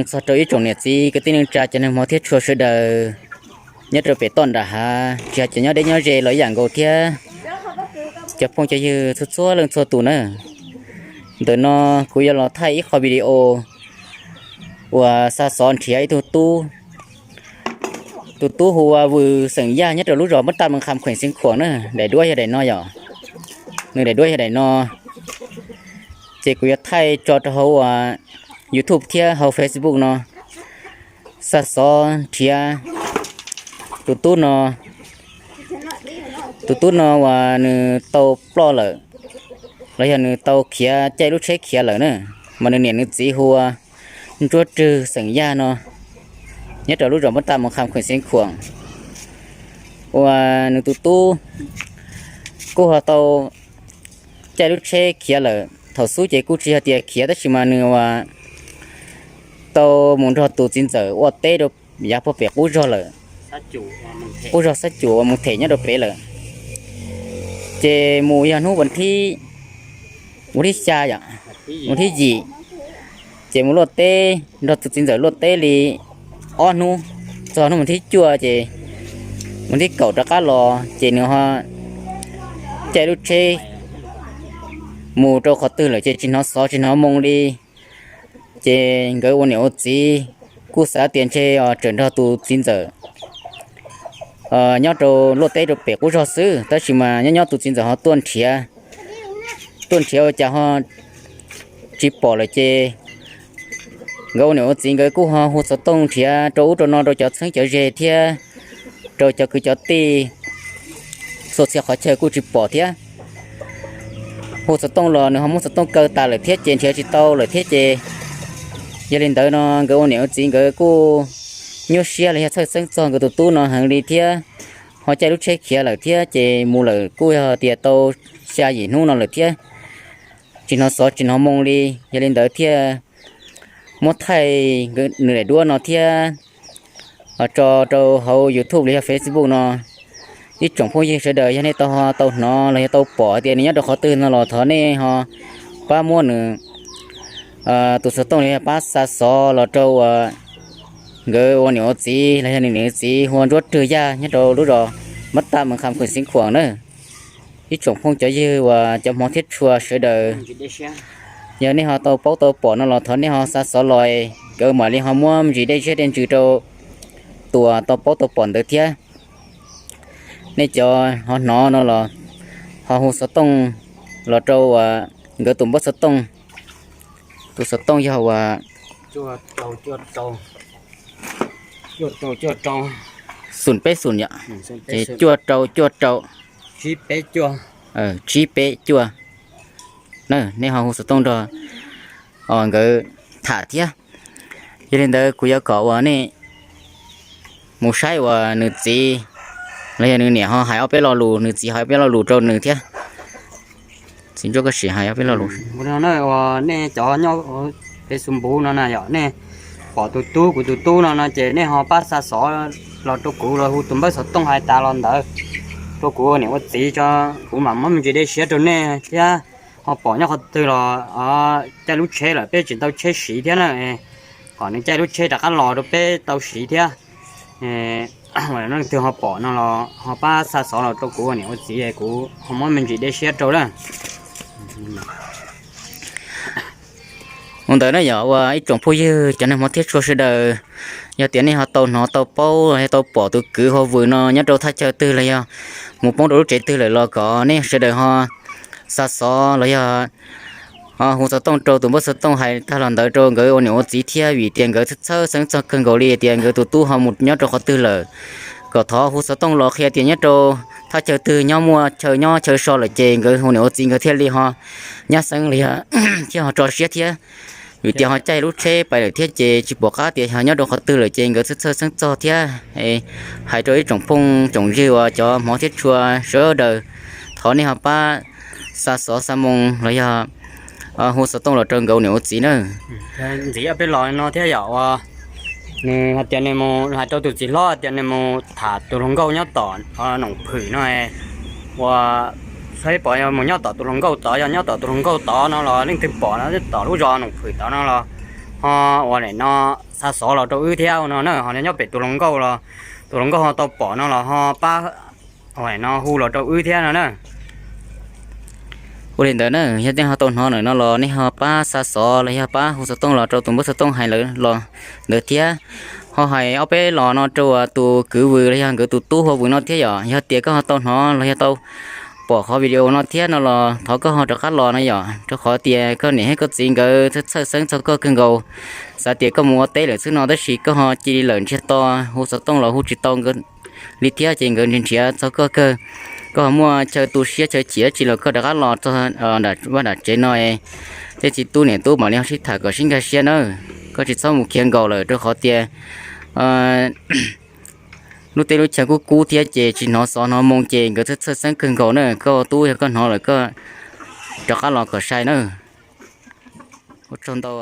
txog rau ib tsoom niam txiv kwv tij neej tsa cov neeg hmov thiab tshua sawv daws nyob rau pem toj nram hav, tsis hais cov nyob deb nyob ze los ib yam nkaus thiab cov phooj cov ywg txhua txhua leej txhua tus na. Ntawm no kuv yuav los thaij ib qho video uas xa xov nrhiav ib tug tub, tus tub hu ua Vws xeem Yaj nyob rau lub zos Mab Taj Mees Kham Khueem Xeev Khuam na. Daim duab yog daim no yom, nws daim duab yog daim no. Ces kuv yuav thaij tso rau hauv uas YouTube thiab hauv Facebook no, xa xov nrhiav tus tub no. Tus tub no uas nws tau ploj lawm, los yog nws tau khiav caij lub tsheb khiav lawm na, mas nws niam nws txiv hu ua Ntsuab Rwg xeem Yaj no, nyob rau lub zos Mab Taj Mees Kham Khueem Xeev Khuam, uas nws tus tub kuj ho tau caij lub tsheb khiav lawm. Thaum xub ces kuj tsis yog tias khiav tab sis mas nws uas tau mus nrog tus txiv ntxawm ua teb rau yav puag pem qub zog lawm, qub zog Xab Cum uas mus them nyob rau pem lawm. Ces mus yog hnub vas thib, vas thib xya yom, vas thib yim, ces mus luaj teb nrog tus txiv ntxawm luaj teb li ob hnub, txog hnub vas thib cuaj ces vas thib kaum rov qab los ces nws ho caij lub tsheb mus rau qhov twg lawm ces tsis hnov xov tsis hnov moo li. Ces nkawd ua niam ua txiv kuj xav tias ntshe tseem nrog tus txiv ntxawm nyob rau luaj teb rau pem qub zog xwb, tab sis mas nyob nyob tus txiv ntxawm ho tuaj nrhiav, tuaj nrhiav ua cas ho tsis pom lawm ces nkawd ua niam ua txiv nkawd kuj ho hu xov tooj nrhiav rau ub rau no rau cov txheeb cov ze thiab rau cov kwv cov tij txhua txhia qhov chaw kuj tsis pom thiab. Hu xov tooj los nws ho muab xov tooj kaw tas lawm thiab ces nrhiav tsis tau lawm thiab ces yog li ntawd no nkawd ua niam ua txiv nkawd kuj nyuaj siab los yog txhawj xeeb txog nkawd tus tub no heev li thiab, ho caij lub tsheb khiav lawm thiab ces mus lawm kuj yog tias tau xya yim hnub no lawm thiab tsis hnov xov tsis hnov moo li. Yog li ntawd thiaj muab thaij nws daim duab no thiab tso rau hauv YouTube los yog Facebook no. Ib tsoom phooj ywg sawv daws yog nej tau ho tau hnov los yog tau pom hais tias nws nyob rau qhov twg no los thov nej ho pab muab nws tus xov tooj los yog pab xa xov los rau uas nkawd ua niam ua txiv los yog nws niam txiv hu ua Ntsuab Rwg Yaj nyob rau lub zos Mab Taj Mees Kham Khueem Xeev Khuam na. Ib tsoom phooj cov ywg uas cov hmov thiab tshua sawv daws, yog nej ho tau paub tau pom no los thov nej ho xa xov los, nkawd mam li ho muab me ntsis dej siab dej ntsws rau tus uas tau paub tau pom ntawd thiab. Nej cov ho hnov no los ho hu xov tooj los rau uas nkawd tus npawb xov tooj. Tus xov tooj yog uas xoom peb xoom yom, ces cuaj rau cuaj rau, tsib peb cuaj na. Nej ho hu xov tooj nrog nkawd tham thiab. Yog li ntawd kuv yuav kom uas nej mus saib uas nws txiv los yog nws niam ho hais ob peb lo lus, nws txiv hais ob peb lo lus rau nws thiab. Txiv Ntsuab Kab Sim hais ob peb lo lus. Nej cov nyob peb xu npuv no na yom, nej pom tus tub kuv tus tub no no ces nej ho pab xa xov los rau kuv los hu tus npawb xov tooj hais tas los ntawd rau kuv ua niam ua txiv tso, kuv mam muab me ntsis dej siab rau nej thiab. Ho pom nyob qhov twg los caij lub tsheb lawm peb tsis tau tsheb siv thiab na, kom nws caij lub tsheb rov qab los rau peb tau siv thiab. Leej twg ho pom no los ho pab xa xov los rau kuv ua niam ua txiv, kuv ho muab me ntsis dej siab rau na. Ua ntawd na yom, ua ib tsoom phooj ywg cov neeg hmov thiab tshua sawv daws, yog tias nej ho tau hnov tau paub los yog tau pom tus kwv Hua Vws no nyob rau thaj chaw twg los yog mus poob rau lub tsev twg lawm los kom nej sawv daws ho xa xov los yog hu xov tooj rau tus npawb xov tooj hais tag los ntawd rau nkawd ua niam ua txiv thiab, vim tias nkawd txhawj xeeb txog kawg nkaus li tias nkawd tus tub ho mus nyob rau qhov twg lawm. Kom thov hu xov tooj los qhia tias nyob rau thaj chaw twg nyob muaj chaw nyob chaw so lawm ces nkawd ua niam ua txiv nkawd thiaj li ho nyab xeeb li thiab ho tso siab thiab. Vim tias ho caij lub tsheb pais lawm thiab ces tsis pom qab tias ho nyob rau qhov twg lawm ces nkawd txhawj txhawj xeeb txog thiab. Hais rau ib tsoom phooj tsoom ywg uas cov hmov thiab tshua sawv daws, thov nej ho pab xa xov xa moo los yog hu xov tooj los rau nkawd ua niam ua txiv na. Ntxiv peb los no thiab yom, uas nws hais tias nws mus hais rau tus txiv hlob tias nws mus tham tus hluas nkauj nyob tom Noom Phwm no, uas saib pom yog mus nyob tom tus hluas nkauj tod, yog nyob tom tus hluas nkauj tod no los leej twg pom no tom lub zos Noom Phwm tod no los ho ua li no xa xov los rau wb thiab no na, ho nyob pem tus hluas nkauj los, tus hluas nkauj ho tau pom no los ho pab ua li no hu los rau wb thiab no na. Ua li ntawd na, yog nej ho tau hnov lawm no los nej ho pab xa xov los yog pab hu xov tooj los rau tus npawb xov tooj hais lawm los ntawd thiab. Ho hais ob peb los no rau tus kwv Vwm los yog nkawd tus tub hu ua Vwm no thiab yom. Yog tias koj ho tau hnov los yog tau pom qhov video no thiab no los thov koj ho rov qab los no yom, rau qhov tias koj niam thiab koj txiv nkawd txhawj xeeb txog koj kawg nkaus. Xav tias koj mus ua teb lawm xwb no tab sis koj ho cia li lawm ntsiag to, hu xov tooj los hu tsis tau nkawd li thiab ces nkawd nrhiav nrhiav txog koj kawg. Koj ho muaj chaw tu siab chaw chim dab tsi los koj rov qab los txog vaj nram tsev no, tej txiv tub niam tub mam li ho sib tham kom sib nkag siab nawb. Koj tsis txhob mus khiav nkaus lawm rau qhov tias lub teb lub chaw kub kub thiab ces tsis hnov xov hnov moo ces nkawd txhawj txhawj xeeb kawg nkaus na. Koj tub yog koj hnov lawm koj rov qab los kom sai nawb. Ua tsaug ntau.